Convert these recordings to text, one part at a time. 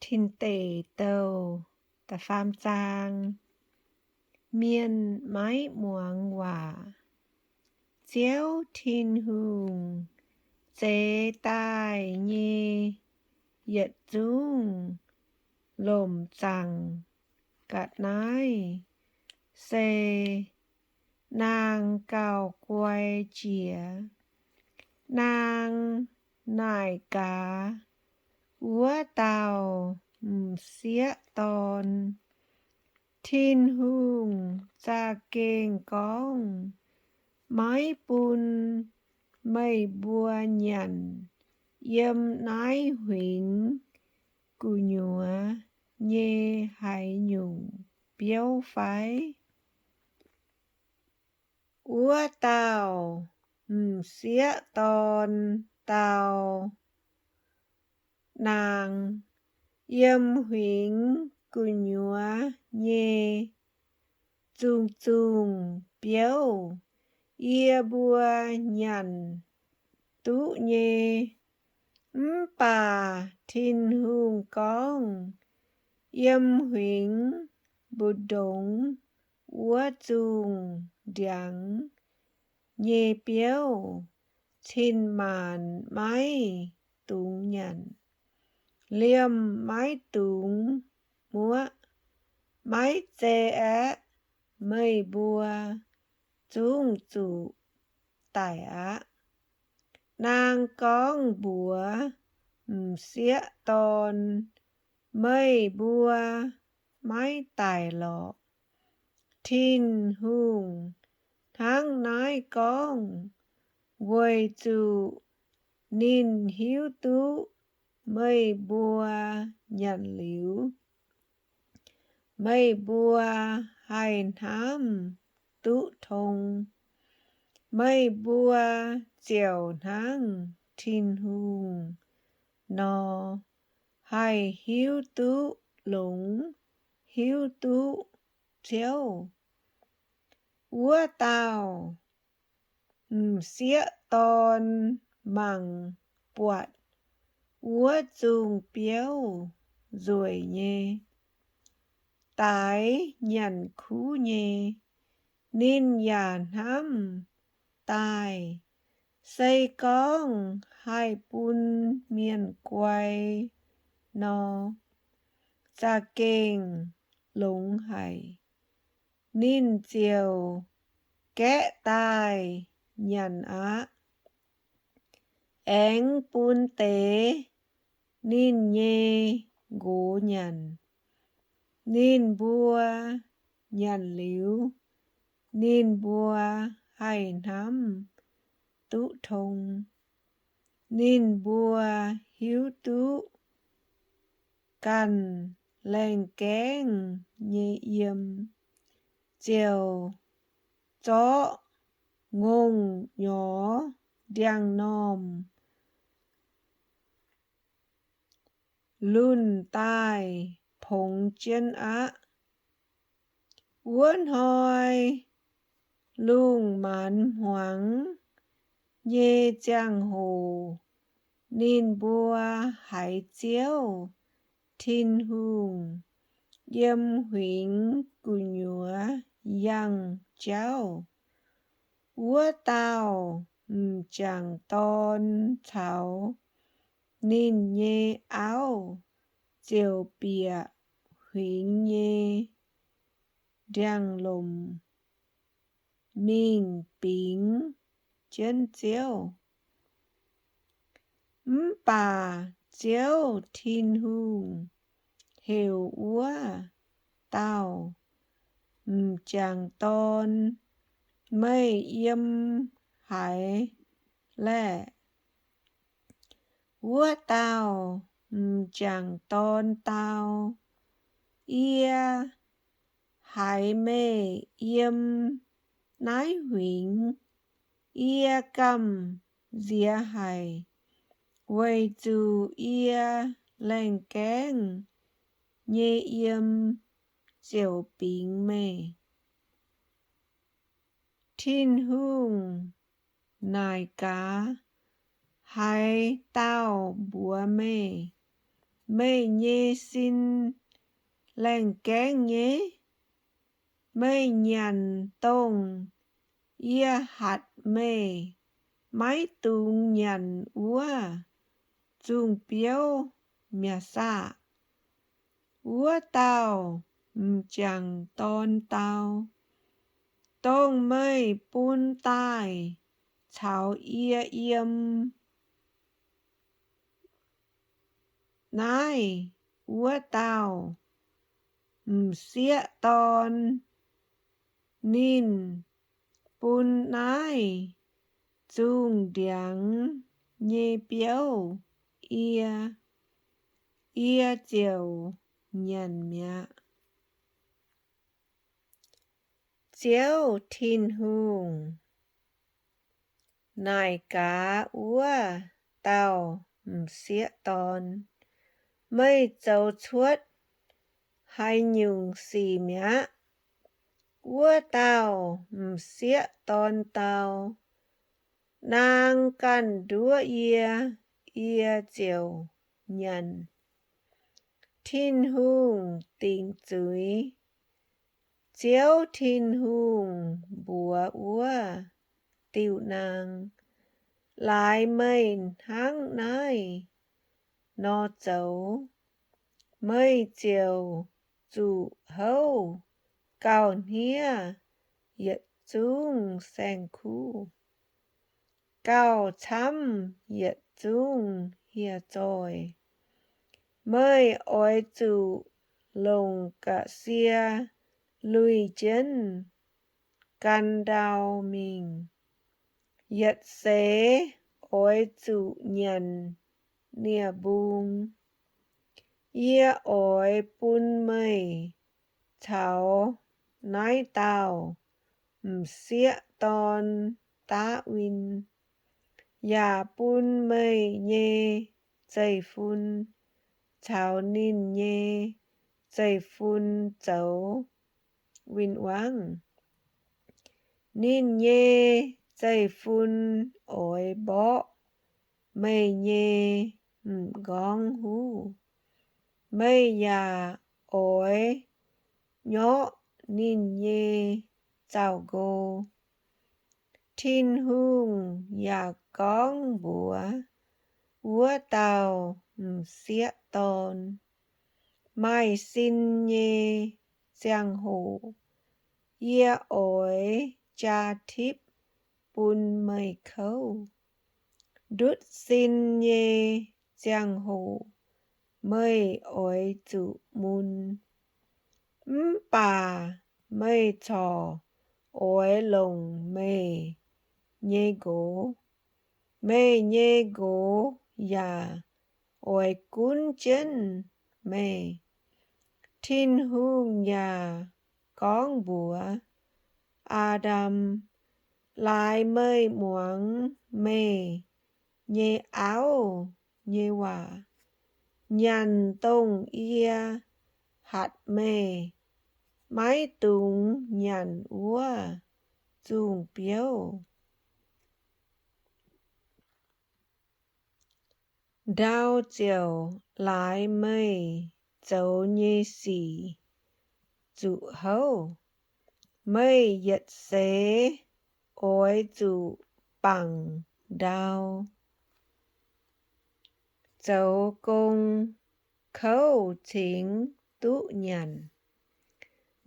Tin Deic Douh da'faam zaang. Mienh maiv muangx waac. Ziouv Tin-Hungh zeix daaih nyei yietc zungv lomc zaangc ga'naaiv se naang gauh guai jiex. Naang naaic gaax, Wuov dauh m'sieqv dorn, Tin-Hungh za'gengh gorngv, maiv bun meih mbuo nyanc yiem naaiv huingx gu'nyuoz nyei haaix nyungc biouv fai? Wuov dauh m'sieqv dorn dau, Naang, yiem huingx gu'nyuoz nyei zungh zungh biouv yie mbuo nyanc duqv nyei. Mv baac Tin-Hungh gorngv, yiem huingx mbu'ndongx wuov zungh ndiangx nyei biouv cin-maanc maiv dungx nyanc. Liemh maiv dungx muoqv. Maiv zei aeqv, meih mbuo zungv zuqc daic aqv. Naang gorngv mbuox m'sieqv dorn, Meih mbuo maiv daic lorqc. Tin-Hungh hnangv naaiv gorngv weic zuqc ninh hiuv duqv meih mbuo nyanc liuz, meih mbuo haih hnamv duqv tong. Meih mbuo ziouc hnangv Tin-Hungh nor, haih hiuv duqv longx, hiuv duqv Ziouv. Wuov dauh m'sieqv dorn mangc buatc wuov zungh biouv nzueic nyei, daix nyanc kuv nyei. Ninh yaac hnamv daaih, Se gorngv haih bun mienh guai nor, za'gengh longx haic. Ninh ziouc gaeqv daaih nyanc aqv. Aengx bun deix ninh nyei nqox nyanc. Ninh mbuo nyanc liuz, ninh mbuo haih hnamv duqv tong. Ninh mbuo hiuv duqv ganh laengh gaengv nyei yiem, ziouc zorqv ngongh nyorx ndiangx-normh lunh daaih pongx jienv aqv. Wuov hnoi lungh maanz hmuangx nyei ziangh hoc, ninh mbuo haiz Ziouv Tin-Hungh yiem huingx gu'nyuoz yangh jauv. Wuov dauh m'jangc dorn caux ninh nyei auv ziouc bieqc huingx nyei ndiangx-lomc mingh bingx jienv Ziouv. Mv baac Ziouv Tin-Hungh heuc wuov dauh m'jangc dorn, Meih yiem haaix laeh? Wuov dauh m'jangc dorn dau, Yie haiz meih yiem naaiv huingx. Yie gamh nziex haic, weic zuqc yie laengh gaengv nyei yiem ziouc bingx meih. Tin-Hungh naaic gaax, Haaix dauh mbuox meih, meih nyei sin laengh gaengv nyei? Meih nyanc dongh yie hatc meih maiv dungx nyanc wuov zungh biouv mi'aqv saah? Wuov dauh m'jangc dorn dau, Dongh meih bun daaih caux yie yiem naaiv wuov dauh m'sieqv dorn. Ninh bun naaiv zungh ndiangx nyei biouv yie, yie ziouc nyanc mi'aqv. Ziouv Tin-Hungh naaic gaax wuov dauh m'sieqv dorn, Meih zoux cuotv haaix nyungc sic mi'aqv? Wuov dauh m'sieqv dorn dau, Naang ganh nduov yie, yie ziouc nyanc. Tin-Hungh dingc zuiz. Ziouv Tin-Hungh mbuox wuov diuh naang, Laaix meih hnangv naaiv nor zoux, meih ziouc zuqc houv gauh hniev yietc zungv saeng-kuv, gauh camv yietc zungv hieh zoih. Meih oix zuqc longc ga'sie luih jienv gan ndau mingh. Yietc seix oix zuqc nyanc nie-mbung. Yie oix bun meih caux naaiv dauh m'sieqv dorn daav win, yaac bun meih nyei zeiv-fun caux ninh nyei zeiv-fun zoux win-wangv. Ninh nyei zeiv-fun oix mborqv meih nyei m'nqorngv huv. Meih yaac oix nyorqv ninh nyei zaux-nqo. Tin-Hungh yaac gorngv mbuox wuov dauh m'sieqv dorn, Maaih sin nyei ziangh hoc yie oix jaa tipv bun meih kouv. Ndutv sin nyei ziangh hoc meih oix zuqc mun, mv baac meih corc oix longc meih nyei nqox. Meih nyei nqox yaac oix gunv jienv meih. Tin-Hungh yaac gorngv mbuox Aa^ndam, Laaix meih muangx meih nyei auv nyei waac, nyanc dongh yie hatc meih maiv dungx nyanc wuov zungh biouv. Ndau ziouc laaix meih zoux nyei sic zuqc houv. Meih yietc seix oix zuqc bangc ndau zoux gong kouv cingx duqv nyanc.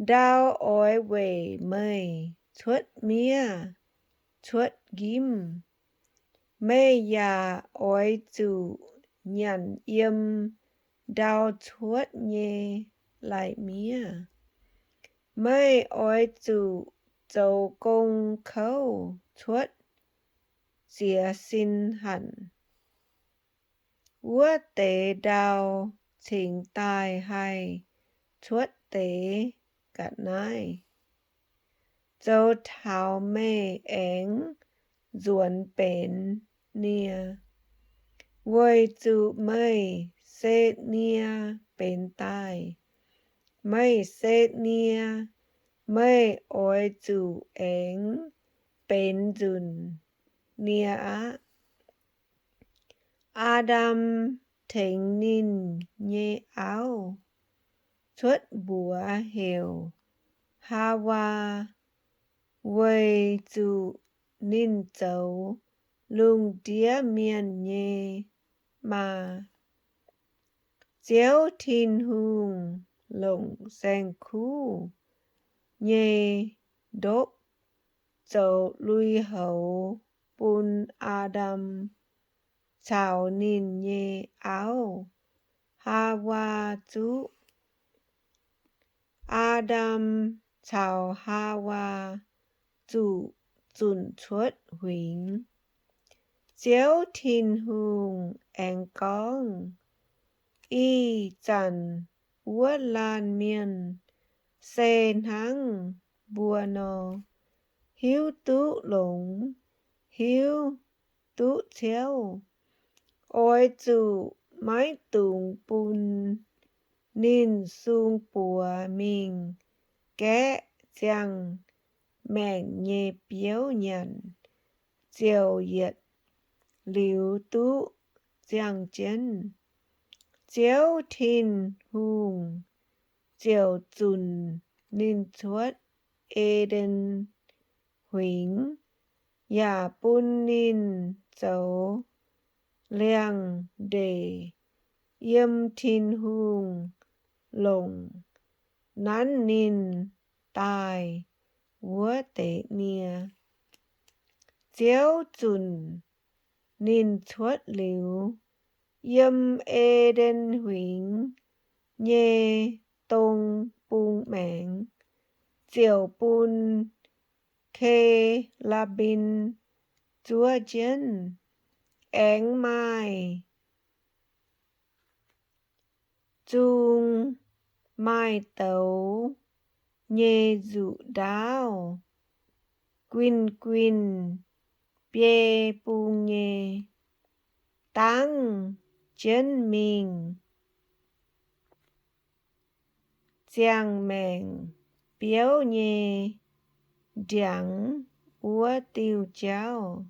Ndau oix weic meih cuotv miev cuotv njimv. Meih yaac oix zuqc nyanc yiem ndau cuotv nyei lai-miev. Meih oix zuqc zoux gong kouv cuotv ziex sin hanc. Wuov deix ndau cingx daaih haih cuotv deix ga'naaiv, zoux taux meih aengx nzuonx benx nie, weic zuqc meih se nie benx daaih. Meih se nie, meih oix zuqc aengx benx nzunc nie aqv. Aa^ndam tengx ninh nyei auv cuotv mbuox heuc Haawaa, weic zuqc ninh zoux lungh ndiev mienh nyei maa. Ziouv Tin-Hungh longc saeng-kuv nyei ndopv zoux lui-houx bun Aa^ndam caux ninh nyei auv, Haawaa, zuqv. Aa^ndam caux Haawaa zuqc zunc cuotv huingx. Ziouv Tin-Hungh aengx gorngv, Ih zanc wuov laanh mienh se hnangv mbuo nor, hiuv duqv longx, hiuv duqv ciouv. Oix zuqc maiv dungx bun ninh sung buoz mingh gaeqv ziangh maengc nyei biouv nyanc, ziouc yietc liuz duqv ziangh jienv. Ziouv Tin-Hungh ziouc zunc ninh cuotv E^nden Huingx, yaac bun ninh zoux liangx ndeic yiem Tin-Hungh longc nanv ninh daaih wuov deix nie. Ziouv zunc ninh cuotv liuz, yiem E^nden Huingx nyei dong bung maengx ziouc bun ke^lu^mbim zuov jienv. Aengx maaih zung maaih douz nyei nzuqc ndaauv guinh-guinh biei bung nyei dangv jienv mingh ziangh maengc biouv nyei ndiangx wuov diuh jauv.